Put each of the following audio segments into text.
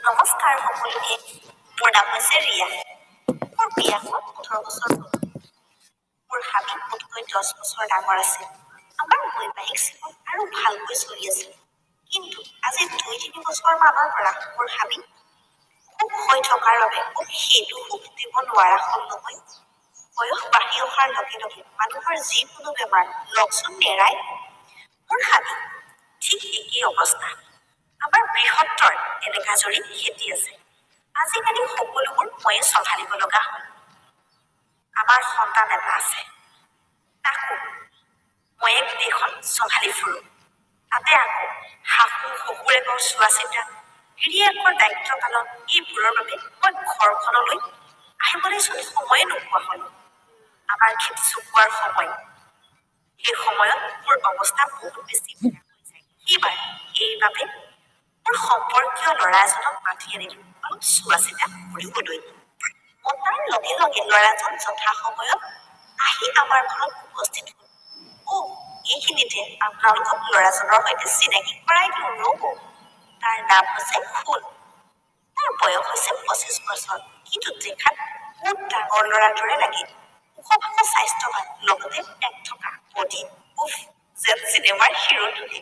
নমস্কাৰ সকলোকে। মোৰ নাম হৈছে ৰিয়া। মোৰ বিয়া হোৱা 18 বছৰ হ'ল। মোৰ স্বামী মোতকৈ 10 বছৰ ডাঙৰ আছিল। আমাৰ বৈবাহিক জীৱন আৰু ভালকৈ চলি আছিল। কিন্তু আজি 2-3 বছৰ মানৰ পৰা মোৰ স্বামী অসুখ হৈ থকাৰ বাবে মোক সেইটো সুখ দিব নোৱাৰা হ'ল নহয়। বয়স বাঢ়ি অহাৰ লগে লগে মানুহৰ যিকোনো বেমাৰ লগচোন নেৰাই। মোৰ স্বামী ঠিক একেই অৱস্থা। আমাৰ বৃহত্তৰ এলেকাজুৰি খেতি আছে। আজিকালি সকলোবোৰ ময়ে চম্ভালিব লগা হয়। আমাৰ সন্তান এটা আছে, তাকো ময়ে গোটেইখন চম্ভালি ফুৰো। তাতে আকৌ শাহু শহুৰেকৰ চোৱা চিতা, গিৰিয়েকৰ দায়িত্ব পালন, এইবোৰৰ বাবে মই ঘৰখনলৈ আহিবলৈচোন সময়ে নোপোৱা হলো। আমাৰ খেতি চপোৱাৰ সময়, সেই সময়ত মোৰ অৱস্থা বহুত বেছি বেয়া হৈ যায়। সেইবাৰ এইবাবে মোৰ সম্পৰ্কীয় ল'ৰা এজনক মাতি আনিলো অলপ চোৱা চিতা কৰিবলৈ। মতাৰ লগে লগে ল'ৰাজন যথা সময়ত আহি আমাৰ ঘৰত উপস্থিত হ'ল। অ', এইখিনিতে আপোনালোকক ল'ৰাজনৰ সৈতে চিনাকি কৰাই দিওঁ ৰ'ব। তাৰ নাম হৈছে সোণ। তাৰ বয়স হৈছে 25 বছৰ, কিন্তু দেখাত বহুত ডাঙৰ ল'ৰাৰ দৰে লাগে। ওখ পাখ, স্বাস্থ্যৱান, লগতে পেট থকা বডি, উফ, যেন চিনেমাৰ হিৰোটোহে।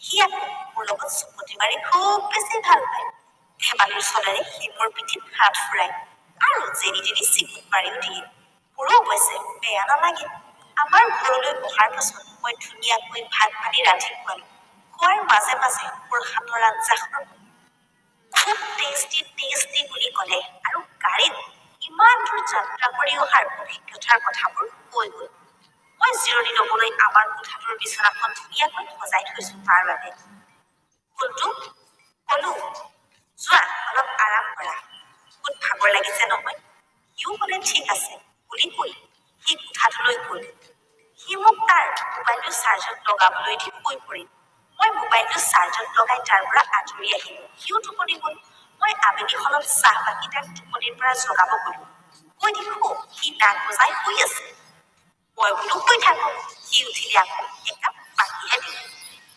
সি আকৌ মোৰ লগত চুপতি মাৰি খুব বেছি ভাল পায়। ধেমালিৰ চলেৰে সি মোৰ পিঠিত হাত ফুৰায় আৰু যেনি তেনি চিকুট মাৰিও দিয়ে। মোৰো অৱশ্যে বেয়া নালাগে। আমাৰ ঘৰলৈ অহাৰ পাছত মই ধুনীয়াকৈ ভাত পানী ৰান্ধি খুৱালো। খোৱাৰ মাজে মাজে মোৰ হাতৰ আঞ্জাখন খুব টেষ্টি টেষ্টি বুলি ক'লে আৰু গাড়ীত ইমান দূৰ যাত্ৰা কৰি অহাৰ অভিজ্ঞতাৰ কথাবোৰ কৈ গ'ল। মই জিৰণি ল'বলৈ আমাৰ কোঠাটোৰ বিচনাখন ধুনীয়াকৈ সজাই থৈছো তাৰ বাবে। সোণটোক ক'লো, যোৱা অলপ আৰাম কৰা, বহুত ভাগৰ লাগিছে নহয়। সিও ক'লে ঠিক আছে বুলি কৈ সি কোঠাটোলৈ গ'ল। সি মোক তাৰ মোবাইলটো চাৰ্জত লগাবলৈ দি শুই পৰিল। মই মোবাইলটো চাৰ্জত লগাই তাৰ পৰা আঁতৰি আহিলো। সিও টোপনি গ'ল। মই আবেলিখনত চাহ বাকি তাক টোপনিৰ পৰা জগাব গ'লো। গৈ দেখো সি নাক বজাই শুই আছে। মই বোলো শুই থাকক, সি উঠিলে আকৌ একাপ বাকিহে দিম।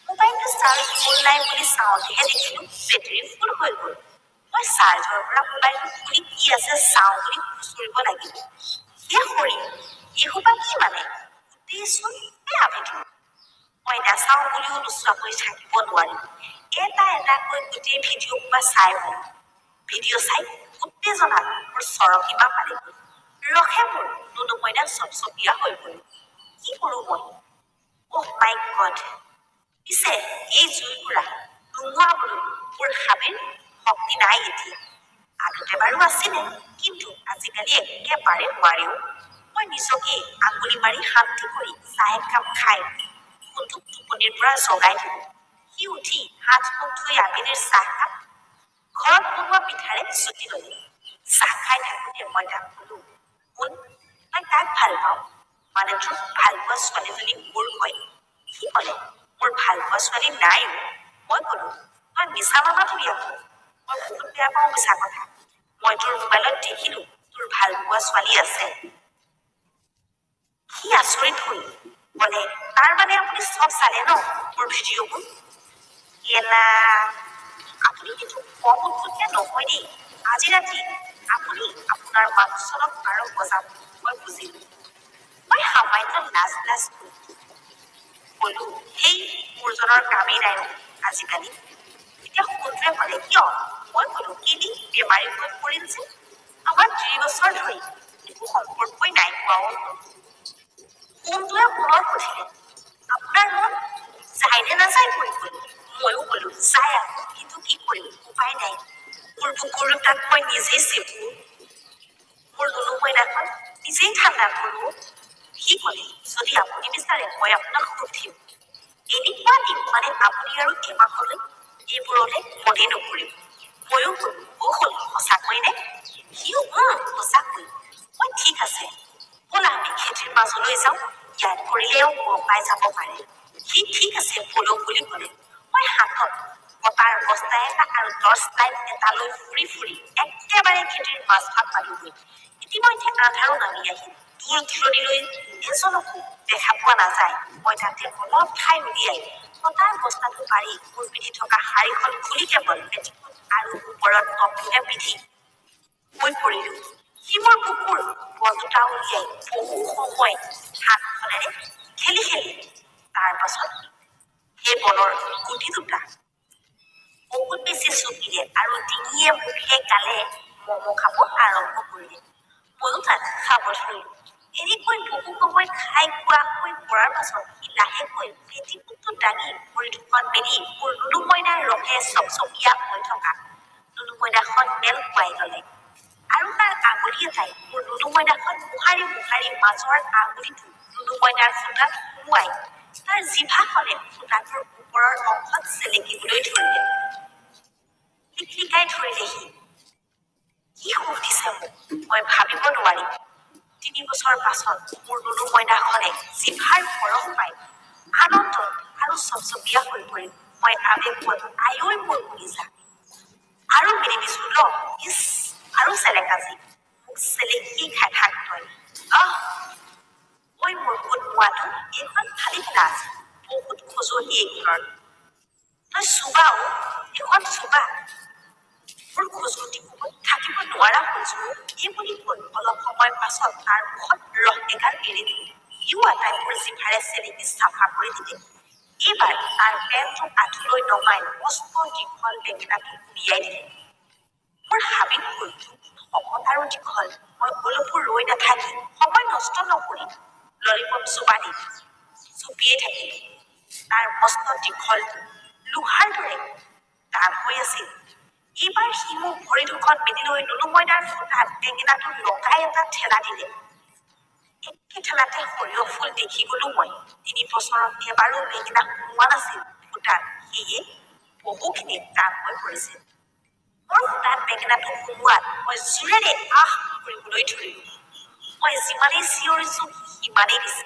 মোবাইলটো চাৰ্জ হ'ল নাই বুলি চাওঁতেহে দেখিলো বেটেৰী ফুল হৈ গ'ল। মই চাৰ্জৰ পৰা মোবাইলটো খুলি কি আছে চাওঁ বুলি খুচৰিব লাগিলো। হে হৰি, এইসোপা কি মানে? গোটেইচোন বেয়া ভিডিঅ'। মই নাচাওঁ বুলিও নোচোৱাকৈ থাকিব নোৱাৰিলো। এটা এটাকৈ গোটেই ভিডিঅ' সোপা চাই গ'লো। ভিডিঅ' চাই উত্তেজনাত মোৰ চৰসীমা পালেগৈ। ৰসে মোৰ নুনু মইনা চপচপীয়া হৈ গ'ল। কি কৰোঁ মই? অহ মাই গড! পিছে এই জুইকুৰা নুমুৱাবলৈ মোৰ স্বামীৰ শক্তি নাই এতিয়া। আগতে বাৰু আছিলে, কিন্তু আজিকালি একেবাৰে নোৱাৰেও। মই নিজকে আঙুলি মাৰি শান্তি কৰি চাহ একাপ খাই সোণটোক টোপনিৰ পৰা জগাই দিলো। সি উঠি হাত মুখ ধুই আবেলিৰ চাহকাপ ঘৰত বনোৱা পিঠাৰে জুতি ল'লে। চাহ খাই থাকোঁতে মই তাক ক'লো, সোণ, তই কাক ভাল পাৱ? মানে তোৰ ভালপোৱা ছোৱালীজনী মোৰ হয়। সি ক'লে, মোৰ ভালপোৱা ছোৱালী নাই অ'। মই ক'লো, তই মিছা নামাতিবি আকৌ। মই বহুত বেয়া পাওঁ মিছা কথা। মই তোৰ মোবাইলত দেখিলো তোৰ ভালপোৱা ছোৱালী আছে। সি আচৰিত হৈ ক'লে, তাৰ মানে আপুনি চব চালে ন মোৰ ভিডিঅ'বোৰ? এলা, আপুনি কিন্তু কম উৎপতীয়া নহয় দেই। আজি ৰাতি আপুনি আপোনাৰ মানুহজনক আৰু বজাব, মই বুজিলো। মই সামান্য লাজ লাজ ক'লো, সেই মোৰজনৰ কামেই নাই অ' আজিকালি। তেতিয়া সোণটোৱে ক'লে, কিয়? মই ক'লো, কেলি বেমাৰী হৈ পৰিল যে। আমাৰ 30 বছৰ ধৰি একো সম্পৰ্কই নাই হোৱা অ'। সোণটোৱে পুনৰ সুধিলে, আপোনাৰ মন যায় নে নাযায় কৰিবলৈ? ময়ো ক'লো, যায় আকৌ, কিন্তু কি কৰিম, উপায় নাই। মোৰ বুকুৰ তাক মই নিজেই চেপো, মোৰ নুনু মইনাখন নিজেই ঠাণ্ডা কৰো। সি ক'লে, যদি আপুনি বিচাৰে মই আপোনাক সুধিম। এনেকুৱা দিম মানে আপুনি আৰু এমাহলৈ এইবোৰলৈ মনেই নকৰিব। ময়ো ক'লো, অ' হ'ল সঁচাকৈ নে? সিও সঁচাকৈ। মই ঠিক আছে, ব'লা আমি খেতিৰ মাজলৈ যাওঁ, ইয়াত কৰিলেও গম পাই যাব পাৰে। সি ঠিক আছে ব'লক বুলি ক'লে। মই হাতত কটাৰ বস্তা এটা আৰু টৰ্চ লাইট এটা লৈ ফুৰি ফুৰি একেবাৰে খেতিৰ মাজভাগ পালোগৈ। ইতিমধ্যে আন্ধাৰো নামি আহিল। দূৰ দূৰণিলৈ এজনকো দেখা পোৱা নাযায়। মই তাতে অলপ ঠাই উলিয়াই কটাৰ বস্তাটো পাৰি মোৰ পিন্ধি থকা শাৰীখন খুলি কেৱল পেটিকোট আৰু ওপৰত টপটোহে পিন্ধি শুই পৰিলো। সি মোৰ বুকুৰ বল দুটা উলিয়াই বহু সময় হাতখনেৰে খেলি খেলি তাৰ পাছত সেই বলৰ গুটি দুটা বহুত বেছি চুপিলে আৰু ডিঙিয়ে মুখে গালে মম খাব আৰম্ভ কৰিলে। ময়ো তাক খাব ধৰিলো। এনেকৈ বহু সময় খাই খোৱাকৈ পৰাৰ পাছত সি লাহেকৈ পেটিকোটটো দাঙি ভৰি দুখন মেলি মোৰ নুনু মইনাৰ ৰঙে চকচকীয়া হৈ থকা নুনু মইনাখন মেল খুৱাই ললে আৰু তাৰ আঙুলি এটাই মোৰ নুনু মইনাখন মোহাৰি মোহাৰি মাজৰ আঙুলিটো নুনু মইনাৰ ফুটাত সুমুৱাই তাৰ জিভাখনে ফুটাটোৰ ওপৰৰ অংশত চেলেকিবলৈ ধৰিলে। লিকলিকাই ধৰিলে সি। কি সুখ দিছে মোক, মই ভাবিব নোৱাৰিম। 3 বছৰ পাছত মোৰ নুনু মইনাখনে জিভাৰ পৰশ পাই আনন্দত আৰু চপচপীয়া হৈ পৰিল। মই আৱেগত আইঐ মোৰ কলিজা, আৰু মেলি দিছো ল, ইচ আৰু চেলেক আজি, মোক চেলেকিয়েই খাই থাক তই। আহ ঐ মোৰ গোট মোৱাটো, এইখন ফালি পেলা আজি, বহুত খজুৱতি এইখনৰ, তই চুবা অ, এইখন চুবা। মোৰ খজুৱতি কোবত থাকিব নোৱাৰা হৈছো এই বুলি কৈ অলপ সময় পাছত তাৰ মুখত ৰস এগাল এৰি দিলো। সিও আটাইবোৰ জিভাৰে চেলেকি চাফা কৰি দিলে। এইবাৰ তাৰ পেণ্টটো আঁঠুলৈ নমাই মস্ত দীঘল বেঙেনাটো উলিয়াই দিলে। মোৰ হাবিতকৈ শকত আৰু দীঘল। মই অলপো ৰৈ নাথাকি সময় নষ্ট নকৰি ললিপপ চুবা দি চুপিয়েই থাকিলো। তাৰ মস্ত দীঘলটো লোহাৰ দৰে টান হৈ আছিল। এইবাৰ সি মোক ভৰি দুখন মেলি লৈ নুনু মইনাৰ ফুটাত বেঙেনাটো লগাই এটা ঠেলা দিলে। একে ঠেলাতে সৰিয়হ ফুল দেখি গলো মই। 3 বছৰত এবাৰো বেঙেনা সোমোৱা নাছিল ফুটাত, সেয়ে বহুখিনি টান হৈ পৰিছিল। মোৰ ফুটাত বেঙেনাটো সোমোৱাত মই জোৰেৰে আহ কৰিবলৈ ধৰিলো। মই যিমানেই চিঞৰিছো সিমানেই দিছে।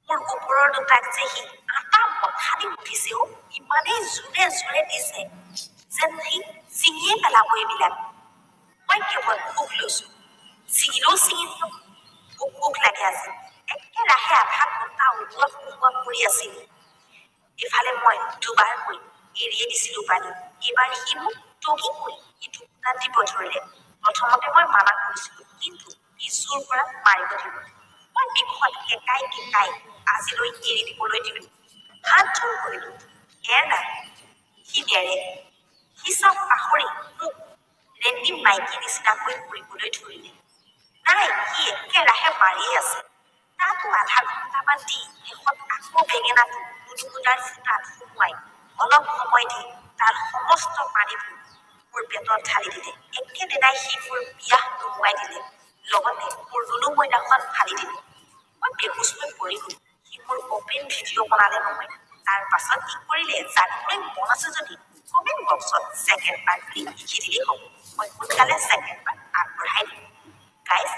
মোৰ ওপৰৰ দুটাক যে সি আটা মথা দি উঠিছে অ, ইমানেই জোৰে জোৰে দিছে যেন সি ছিঙিয়ে পেলাব এইবিলাক। মই কেৱল সুখ লৈছো, ছিঙিলেও ছিঙি দিয়ক, মোক সুখ লাগে আজি। একেৰাহে আধা ঘণ্টা ওলোৱা সোমোৱা কৰি আছিল। ইফালে মই দুবাৰকৈ এৰিয়ে দিছিলো পানী। এইবাৰ সি মোক টগি কৰি ইটো ফুটাত দিব ধৰিলে। প্ৰথমতে মই মানা কৰিছিলো, কিন্তু সি জোৰ কৰাত মাৰিব ধৰিলে। মই বিষত কেঁকাই কেঁকাই আজিলৈ এৰি দিবলৈ দিলো। হাত জোৰ কৰিলো, এৰ নাই, সি নেৰে। সি চব পাহৰি মোক ৰেন্দী মাইকী নিচিনাকৈ কৰিবলৈ ধৰিলে। নাই, সি একেৰাহে মাৰিয়ে আছে। তাতো আধা ঘণ্টামান দি শেষত আকৌ বেঙেনাটো নুনু ফুটাত সুমুৱাই অলপ সময় দি তাৰ সমস্ত পানীবোৰ মোৰ পেটত ঢালি দিলে। একেদিনাই সি মোৰ পিয়াহ নুমুৱাই দিলে, লগতে মোৰ নুনু মইনাখন ফালি দিলে। মই বেহুচ হৈ পৰি গলো। সি মোৰ অপেন ভিডিঅ' বনালে নহয়। তাৰ পাছত কি কৰিলে জানিবলৈ মন আছে যদি কমেণ্ট বক্সত ছেকেণ্ড পাৰ্ট বুলি লিখি দিলেই হ'ব, মই সোনকালে ছেকেণ্ড পাৰ্ট আগবঢ়াই দিম। গাইজ,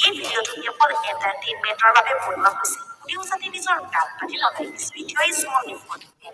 এই ভিডিঅ'টো কেৱল এণ্টাৰটেইনমেণ্টৰ বাবে বনোৱা হৈছে। কোনেও যাতে নিজৰ গাত পাতি নলয়। This video is only for